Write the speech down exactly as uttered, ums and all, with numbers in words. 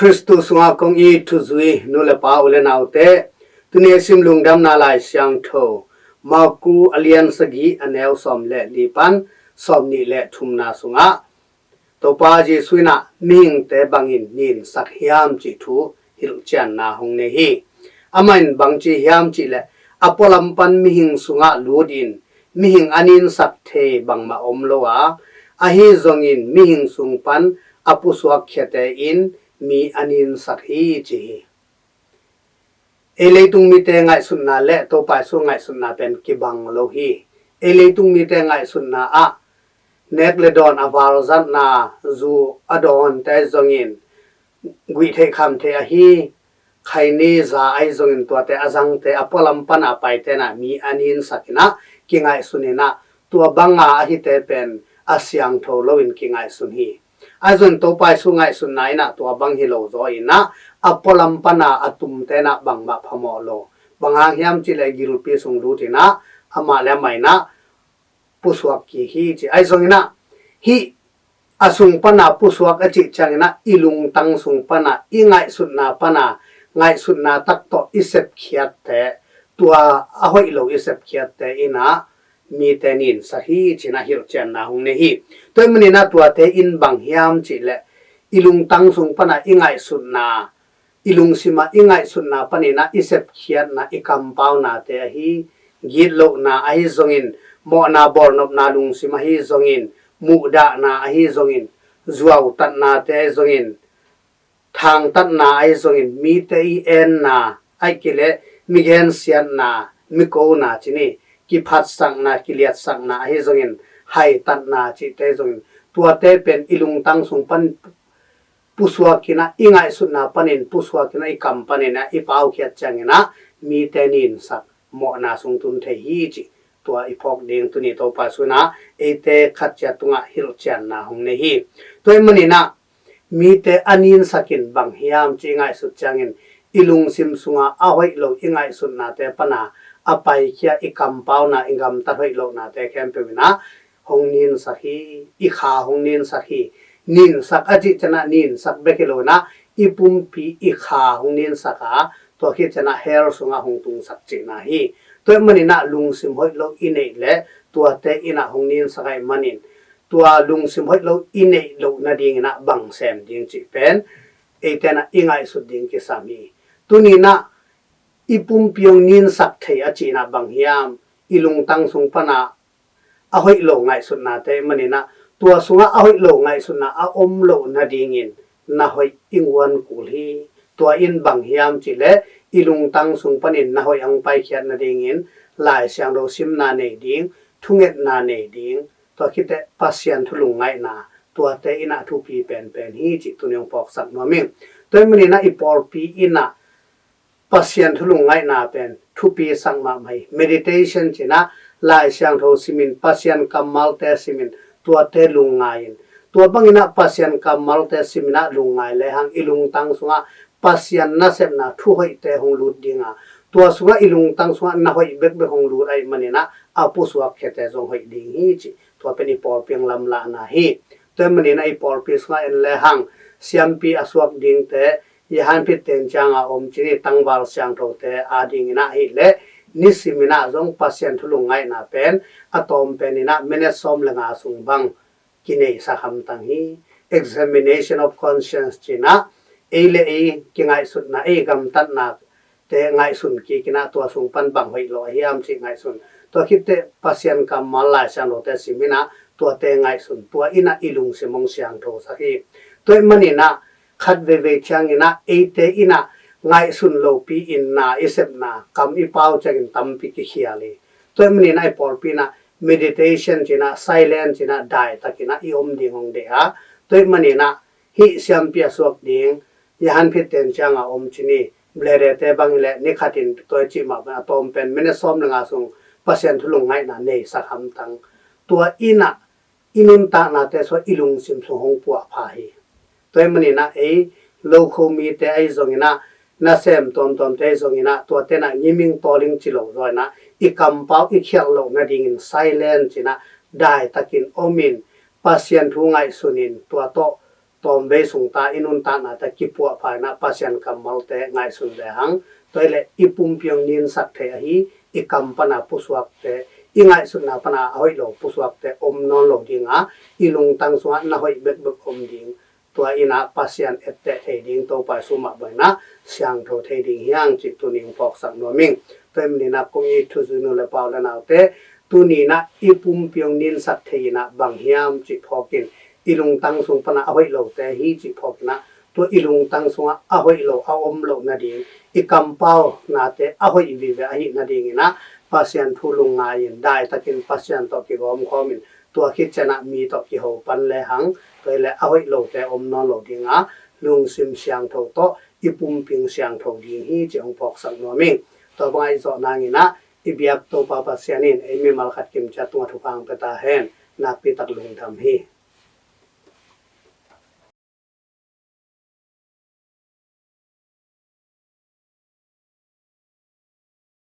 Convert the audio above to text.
Khristu sungah kong it thuzui nu le pa, u le naute, tuni a sim Lungdamna Lai Siangtho Marku a lian sagih, a neu sawm le li pan sawm nih le thumna sungah Topa Jesuh in ah mihingte bangin ninsak hiam cih thu hilhcianna hong nei hi. Amah in bang ci hiam cih leh, a pualam pan mihing sungah lut in mihing a ninsak thei bangmah om lo a, ahi zongin mihing sung pan a pusuak khiate in mi a ninsak hi, ci hi. Ei leitung mite ngaihsutna le Topa Jesuh ngaihsutna pen kibang lo hi. Ei leitung mite ngaihsutna ah nek le dawn a valzatna, zu a dawnte zongin guih theih kham theih ahi, khaini za ahi zongin tuate a zangte a pualam pan a paite in ah mi a ninsak in ah kingaihsun in ah, tua banga ahite pen a siangtho loin kingaihsun hi. Ahi zongin Topa Jesuh ngaihsutna in ah tua bang hi lo zaw in ah, a pualam pan a a tumte in ah bangmah phamawh lo. Bang hang hiam cih leh gilpi sung lut in ah amah le amah in ah pusuak kik hi, ci. Ahi zongin ah hih a sung pan a pusuak a cih ciangin ah i lungtang sung pan a, i ngaihsutna pan a, ngaihsutna tak tawh i sepkhiatte, tua a hoih lo i sepkhiatte in ah mite ninsak hi, ci-in ah hilhcianna hong nei hi. Tua ahih manin ah tuate in bang hiam cih leh, i lungtang sung pan a i ngaihsutna, i lungsim ah i ngaihsutna panin ah i sepkhiatna, i kampaunate ahi, gitlohna ahi zongin, mawhna bawlnopna lungsim ahi zongin, muhdahna ahi zongin, zuautatnate ahi zongin, thangtatna ahi zongin, mite i enna, ahih kei leh mi gensiatna, mi kona ci ni, kiphatsakna, kiliatsakna ahi zongin, haitatna cihte zongin, tuate pen i lungtang sung pan pusuak in ah, i ngaihsutna panin pusuak in ah, i kam panin ah i paukhiat ciangin ah mite ninsak, mawhna sung tun thei hi, cih tua i phawk ding tuni Topa Jesuh in ah eite khat ciat tungah hilhcianna hong nei hi. Tua ahih manin ah mite a ninsak in bang hiam cih i ngaihsut ciangin, i lungsim sungah a hoih lo i ngaihsutnate pan a a paikhia, i kampauna, i gamtat hoih lohnate khempeuh in ah hong ninsak hi, i kha hong ninsak hi. Ninsak a cih ciang ah ninsak bek hi lo in ah, i pumpi, i kha hong ninsak a, tua khit ciang ah hell sungah hong tungsak cihna hi. Tua ahih manin ah lungsim hoih lo i neih leh tuate in ah hong ninsak ahih manin, tua lungsim hoih lo i neih loh nadingin ah bang sem ding cih pen eite in ah i ngaihsut ding kisam hi. Tuni in ah i pumpi hong ninsak thei a cihna bang hiam? I lungtang sung pan a a hoih lo ngaihsutnate ahih manin ah, tua sungah a hoih lo ngaihsutna a om loh nadingin na hoih i nguan kul hi. Tua in bang hiam cih leh, i lungtang sung panin na hoih hong paikhiat nadingin Lai Siangtho simna nei ding, thungetna nei ding, tua khit teh Pasian thu lungngaihna, tuate in ah thupi penpen hi, cih tuni hong phawksak nuam ing. Tua ahih manin ah i pawlpi in ah Pasian thu lungngaihna pen thupisak mahmah hi. Meditation ci-in ah, Lai Siangtho simin, Pasian kammalte simin, tuate lungngai in. Tua bangin ah Pasian kammalte simin ah lungngai lehang, i lungtang sungah Pasian nasepna thuhoihte hong lut ding a, tua sungah i lungtang sungah na hoih bekbek hong lut ahih manin ah a pusuak khiate zong hoih ding hi, cih tua pen i pawlpi hong lamlahna hi. Tua ahih manin ah i pawlpi sungah en lehang, siampi a suak dingte, i hanphitte in ciang a om ci ni, tangval siangthote adingin ah ahih leh, nisimin ah zong Pasian thu lungngaihna pen a tawm pen in ah minute sawm le nga sung bang kineisak hamtang hi. Examination of conscience ci-in ah, ei le ei kingaihsutna, ei gamtatnate ngaihsun kik in ah, tua sung pan bang hoih lo a hiam cih ngaihsun. Tua khit teh Pasian kammal Lai Siangthote sim in ah, tuate ngaihsun. Tua in ah i lungsim hong siangthosak hi. Tua ahih manin ah khat veivei ciangin ah eite in ah ngaihsun lopi in na i sepna, kam i pau ciangin tampi kikhial hi. Tua ahih manin ah i pawlpi in ah meditation ci-in ah, silence ci-in ah, daitakin ah i om ding hong deih a. Tua ahih manin ah hih siampi a suak ding, i hanphitte in ciang a om ci ni, bledete bang hi leh ni khatin tua i cih mah bang a tawm pen minute sawm le nga sung Pasian thu lungngaihna neisak hamtang. Tua in ah i nuntaknate sungah i lungsim sung hong puahpha hi. Tua ahih manin ah ei lokho mite ahi zongin ah, nasem tuamtuamte ahi zongin ah, tuate in ah ngiming tawling ci lo zaw in ah, i kampau i khialh loh nadingin silence ci-in ah, daitakin om in, Pasian thu ngaihsun in, tua tawh tawmvei sungta i nuntaknate kipuahpha in ah Pasian kammalte ngaihsun lehang, tua hi leh i pumpi hong ninsak thei ahi, i kam pana pusuakte, i ngaihsutna pana a hoih lo pusuakte om nawn lo ding a, i lungtang sungah na hoih bekbek om ding. Tua in ah Pasian etteh thei ding, Topa Jesu mah bang in ah siangtho thei ding hi hang cih tuni hong phawksak nuam ing. Tua hi manin ah kong it thuzui nu le pa u le naute, tuni in ah i pumpi hong ninsak thei in ah bang hiam cih phawk in, i lungtang sung pana a hoih lote hi cih phawk in ah, tua i lungtang sungah a hoih lo a om loh nading, i kampau nate a hoih vive ahih nading in ah Pasian thu lungngai in, daitakin Pasian tawh kigawmkhawm in, tua khit ciang ah mi tawh kiho pan lehang, tua hi leh a hoih lote om nawn lo ding a, lungsim siangtho tawh i pumpi hong siangtho ding hi cih hong phawksak nuam ing. Tua bang a i zawh nang in ah i biak Topa Pasian in ei mimal khat kimciat tungah thupha hong pia ta hen. Nakpi tak lungdam hi.